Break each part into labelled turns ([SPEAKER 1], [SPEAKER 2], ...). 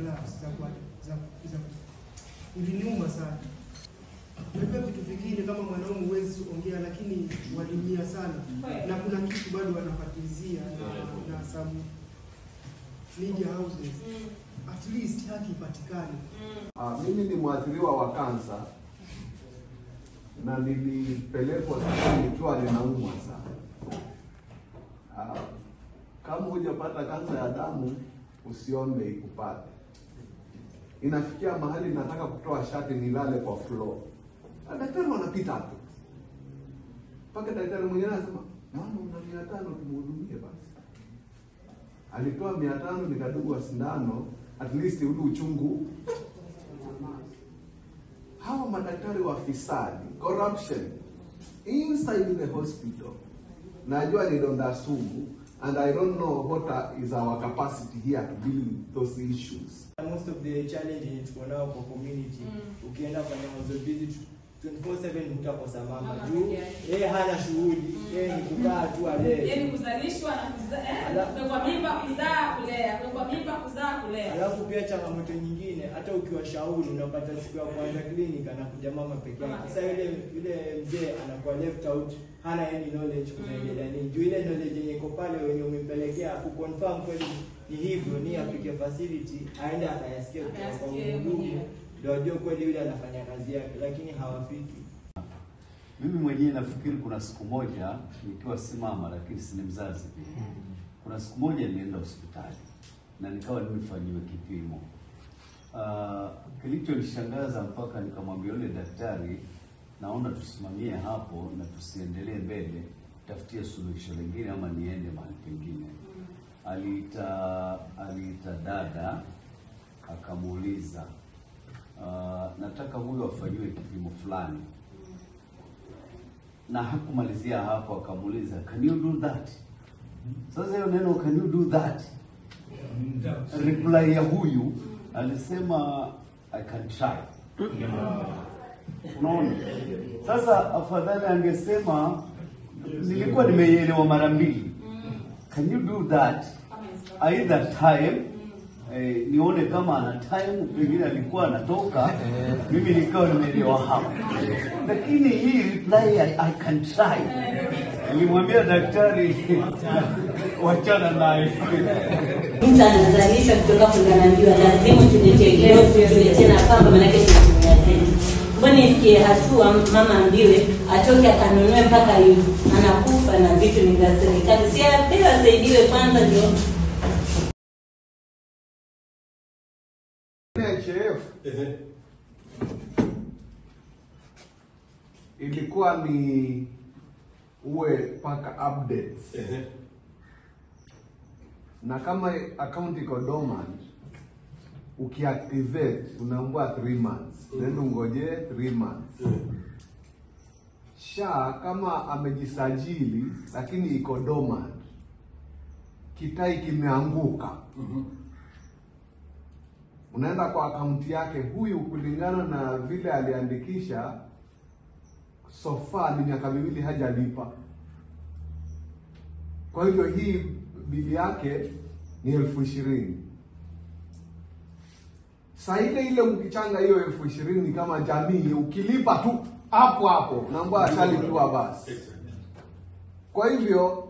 [SPEAKER 1] gloves za kwa za za iliniuma sana. Unajua vitu vingine kama mwanaume huwezi ongea, lakini waliumia sana, na kuna kitu bado wanafatizia na some media houses. At least haki ipatikane.
[SPEAKER 2] Mimi ni mwathiriwa wa kansa na nilipelekwa hospitali nikiwa ninaumwa sana. Kama hujapata kansa ya damu, usiombe ikupate. Inafikia mahali nataka kutoa shati nilale kwa floor. Na daktari wanapita tu. Mpaka daktari mwingine anasema, "Mama una 500 tumhudumie basi." Alitoa 500 nikadungwa sindano, at least ule uchungu. Hawa madaktari wa fisadi, corruption inside the hospital. Najua ni donda sugu, and I don't know what is our capacity here to deal with those issues.
[SPEAKER 3] Most of the challenge yenye tuko nao kwa community, ukienda kwenye house visit 24/7 utakosa mama juu yeye hana shughuli, yeye ni kukaa tu alee.
[SPEAKER 4] Yeye ni kuzalishwa na kuzaa, kuwekwa mimba, kuzaa, kulea, kuwekwa mimba, kuzaa, kulea.
[SPEAKER 3] Alafu pia changamoto nyingine, hata ukiwashauri unapata siku ya kwanza clinic anakuja mama peke yake. Sasa yule mzee anakuwa left out, hana any knowledge kunaendelea nini. Juu ile knowledge yenye iko pale wenye umempelekea kuconfirm kweli ni hivyo, ni apike facility aende akayasikie kutoka kwa mhudumu ndio ajue kweli yule anafanya kazi yake, lakini hawafiki.
[SPEAKER 5] Mimi mwenyewe nafikiri kuna siku moja nikiwa si mama lakini si mzazi pia. Kuna siku moja nilienda hospitali na nikawa nimefanyiwa kipimo. Kilichonishangaza mpaka nikamwambia yule daktari, naona tusimamie hapo na tusiendelee mbele, tafutie suluhisho lingine ama niende mahali pengine. Aliita dada akamuuliza, nataka huyu afanyiwe kipimo fulani. Na hakumalizia hapo, akamuuliza, "Can you do that?" Sasa hiyo neno "can you do that", reply ya huyu alisema, "I can try." Unaona? Sasa afadhali angesema, nilikuwa nimeielewa mara mbili. Can you do that? Either time, nione kama ana time, pengine alikuwa anatoka, mimi nikawa nimeelewa hapo. Lakini hii reply I can try, nilimwambia daktari wachana naye.
[SPEAKER 6] Mtu anazalishwa kutoka kunganambiwa, lazima tuletee gloves, tuletee na pamba, maanake tunatumia zetu. Mbona ifikie hatua mama ambiwe atoke akanunue mpaka anakufa na vitu ni vya serikali? Si apewe asaidiwe kwanza ndio.
[SPEAKER 2] NHIF ilikuwa ni uwe paka updates. Na kama account iko dormant, ukiactivate unaambiwa 3 months. Then ungoje 3 months. SHA kama amejisajili lakini iko dormant, kitai kimeanguka, unaenda kwa akaunti yake huyu, kulingana na vile aliandikisha, so far ni miaka 2 hajalipa. Kwa hivyo hii bili yake ni 20,000. Saa ile ile mkichanga hiyo 20,000 kama jamii, ukilipa tu hapo hapo unaambiwa ashalipiwa basi. Kwa hivyo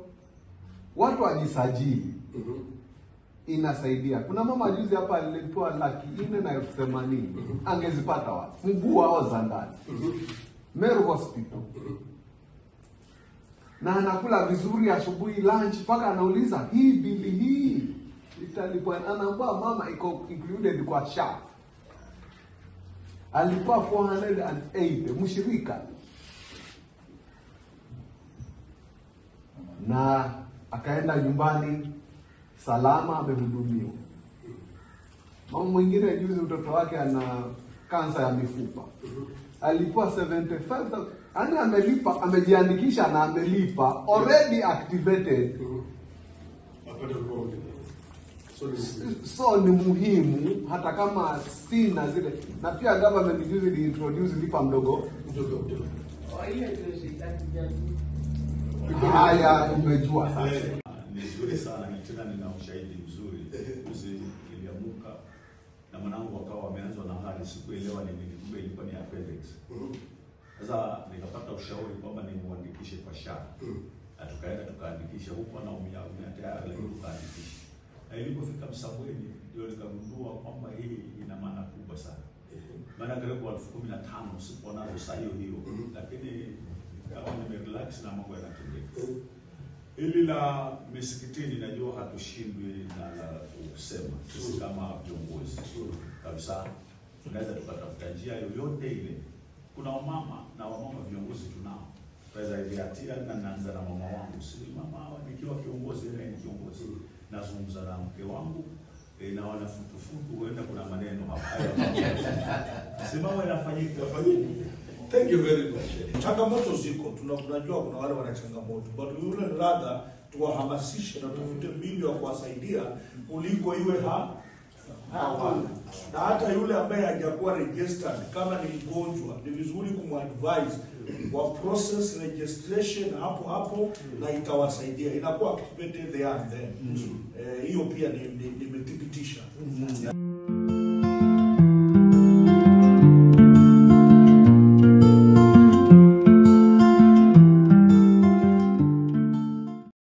[SPEAKER 2] watu wajisajili, inasaidia. Kuna mama juzi hapa alilipiwa 480,000. Angezipata wapi? Mguu wao za ndani. Meru Hospital. Na anakula vizuri asubuhi, lunch, mpaka anauliza hii bili hii italipwa. Anaambiwa mama iko included kwa SHA. Alikuwa 408 mshirika. Na akaenda nyumbani salama, amehudumiwa. Mama mwingine juzi mtoto wake ana kansa ya mifupa. Alikuwa 75,000. Yaani amelipa, amejiandikisha na amelipa, already activated. So ni muhimu hata kama sina zile. Na pia government juzi ili introduce lipa mdogo. Haya, umejua sasa.
[SPEAKER 7] Ni nzuri sana, tena nina ushahidi mzuri. Juzi niliamuka pale, sikuelewa ni nini, kumbe ilikuwa ni appendix. Sasa nikapata ushauri kwamba nimuandikishe kwa SHA. Na tukaenda tukaandikisha, huko anaumia umia tayari, lakini tukaandikisha. Na ilipofika Msambweni ndio nikagundua kwamba hii ina maana kubwa sana. Maana karibu 15,000 sikuwa nazo saa hiyo hiyo, lakini kama nimerelax na mambo yanatendeka. Hili la misikitini najua hatushindwi na la kusema sisi kama viongozi kabisa, tunaweza tukatafuta njia yoyote ile. Kuna wamama na wamama viongozi tunao, tunaweza iliatia na naanza na mama wangu, si mama nikiwa kiongozi, yeye ni kiongozi, nazungumza na mke wangu na wanafutufutu, huenda kuna maneno hapa simama inafanyika.
[SPEAKER 8] Thank you very much. Changamoto ziko, tunajua kuna wale wana changamoto, but we would rather tuwahamasishe na tutafute mbinu ya kuwasaidia kuliko iwe hawana. Na hata yule ambaye hajakuwa registered kama ni mgonjwa, ni vizuri kumadvise wa process registration hapo hapo, na itawasaidia, inakuwa activated there and then. Hiyo pia nimethibitisha.